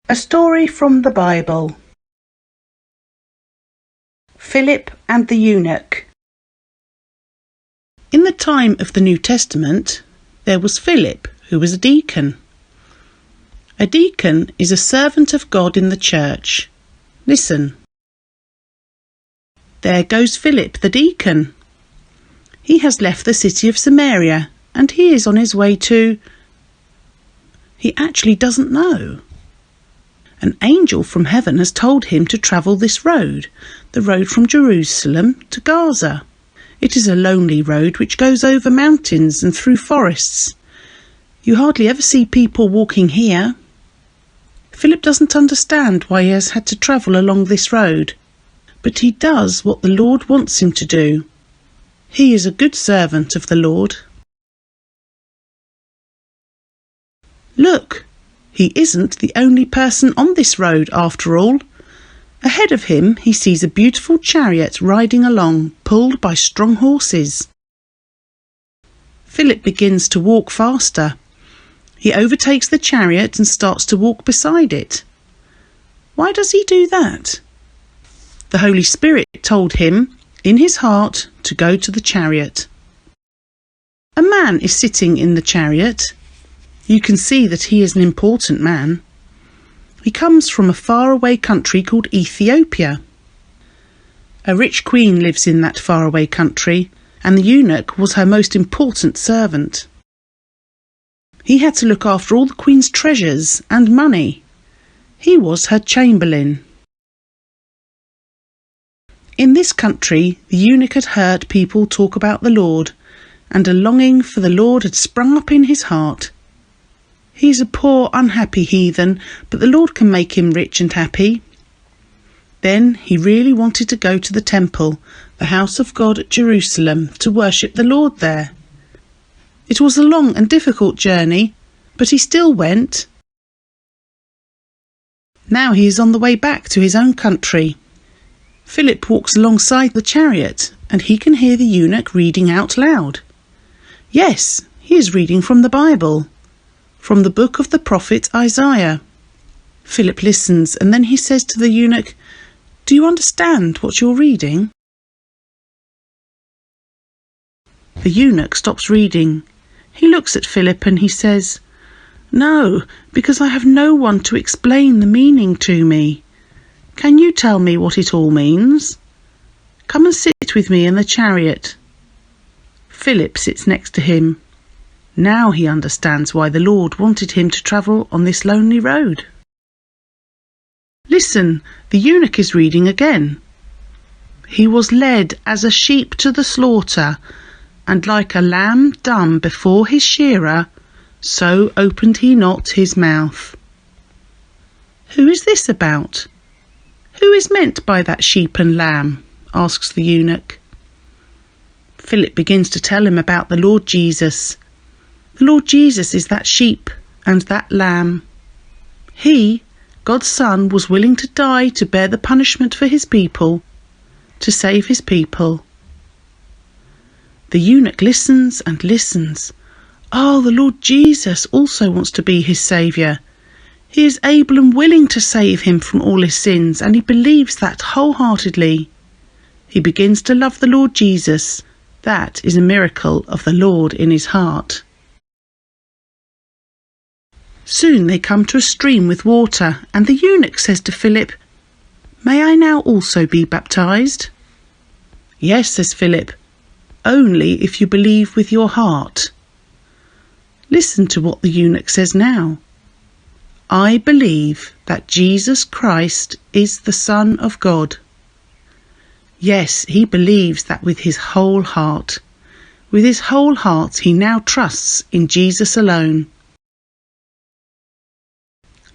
A story from the Bible. Philip and the eunuch. In the time of the New Testament, there was Philip, who was a deacon. A deacon is a servant of God in the church. Listen. There goes Philip the deacon. He has left the city of Samaria and he is on his way to... He actually doesn't know. An angel from heaven has told him to travel this road, the road from Jerusalem to Gaza. It is a lonely road which goes over mountains and through forests. You hardly ever see people walking here. Philip doesn't understand why he has had to travel along this road, but he does what the Lord wants him to do. He is a good servant of the Lord. Look! He isn't the only person on this road after all. Ahead of him he sees a beautiful chariot riding along, pulled by strong horses. Philip begins to walk faster. He overtakes the chariot and starts to walk beside it. Why does he do that? The Holy Spirit told him, in his heart, to go to the chariot. A man is sitting in the chariot. You can see that he is an important man. He comes from a faraway country called Ethiopia. A rich queen lives in that faraway country, and the eunuch was her most important servant. He had to look after all the queen's treasures and money. He was her chamberlain. In this country, the eunuch had heard people talk about the Lord, and a longing for the Lord had sprung up in his heart. He is a poor, unhappy heathen, but the Lord can make him rich and happy. Then he really wanted to go to the temple, the house of God at Jerusalem, to worship the Lord there. It was a long and difficult journey, but he still went. Now he is on the way back to his own country. Philip walks alongside the chariot, and he can hear the eunuch reading out loud. Yes, he is reading from the Bible. From the book of the prophet Isaiah. Philip listens and then he says to the eunuch, "Do you understand what you're reading?" The eunuch stops reading. He looks at Philip and he says, "No, because I have no one to explain the meaning to me. Can you tell me what it all means? Come and sit with me in the chariot." Philip sits next to him. Now he understands why the Lord wanted him to travel on this lonely road. Listen, the eunuch is reading again. "He was led as a sheep to the slaughter, and like a lamb dumb before his shearer, so opened he not his mouth." Who is this about? Who is meant by that sheep and lamb? Asks the eunuch. Philip begins to tell him about the Lord Jesus. The Lord Jesus is that sheep and that lamb. He, God's Son, was willing to die to bear the punishment for his people, to save his people. The eunuch listens and listens. Oh, the Lord Jesus also wants to be his saviour. He is able and willing to save him from all his sins, and he believes that wholeheartedly. He begins to love the Lord Jesus. That is a miracle of the Lord in his heart. Soon they come to a stream with water, and the eunuch says to Philip, "May I now also be baptized?" "Yes," says Philip, "only if you believe with your heart." Listen to what the eunuch says now. "I believe that Jesus Christ is the Son of God." Yes, he believes that with his whole heart. With his whole heart he now trusts in Jesus alone.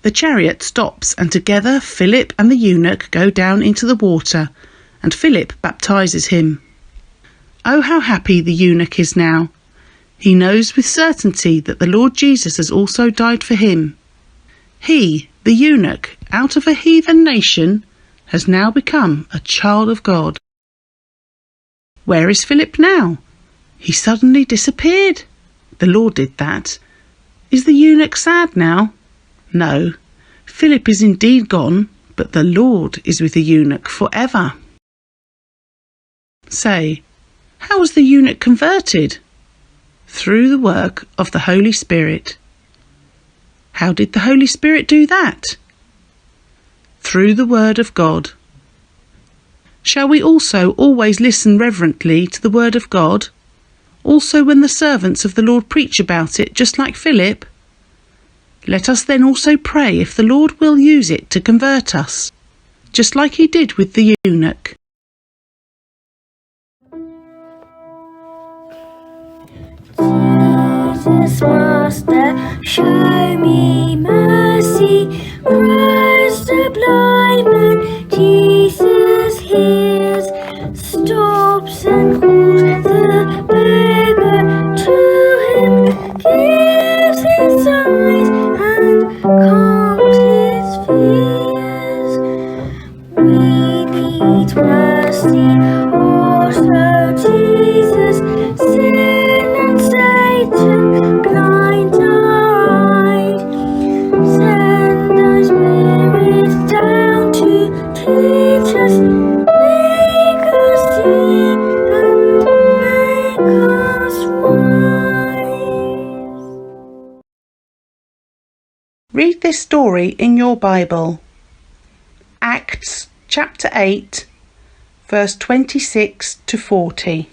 The chariot stops, and together Philip and the eunuch go down into the water, and Philip baptizes him. Oh, how happy the eunuch is now. He knows with certainty that the Lord Jesus has also died for him. He, the eunuch, out of a heathen nation, has now become a child of God. Where is Philip now? He suddenly disappeared. The Lord did that. Is the eunuch sad now? No. Philip is indeed gone, but the Lord is with the eunuch forever. Say, how was the eunuch converted? Through the work of the Holy Spirit. How did the Holy Spirit do that? Through the Word of God. Shall we also always listen reverently to the Word of God? Also when the servants of the Lord preach about it, just like Philip? Let us then also pray if the Lord will use it to convert us, just like he did with the eunuch. Jesus, Master, show me mercy. Christ the blind man, Jesus hears, stops and calls the beggar to him, gives his eyes and calms his fears. We need mercy, also Jesus, sin and Satan blind our eyes. Send thy Spirit down to teach us, make us see and make us wise. Read this story in your Bible. Acts chapter 8, verse 26 to 40.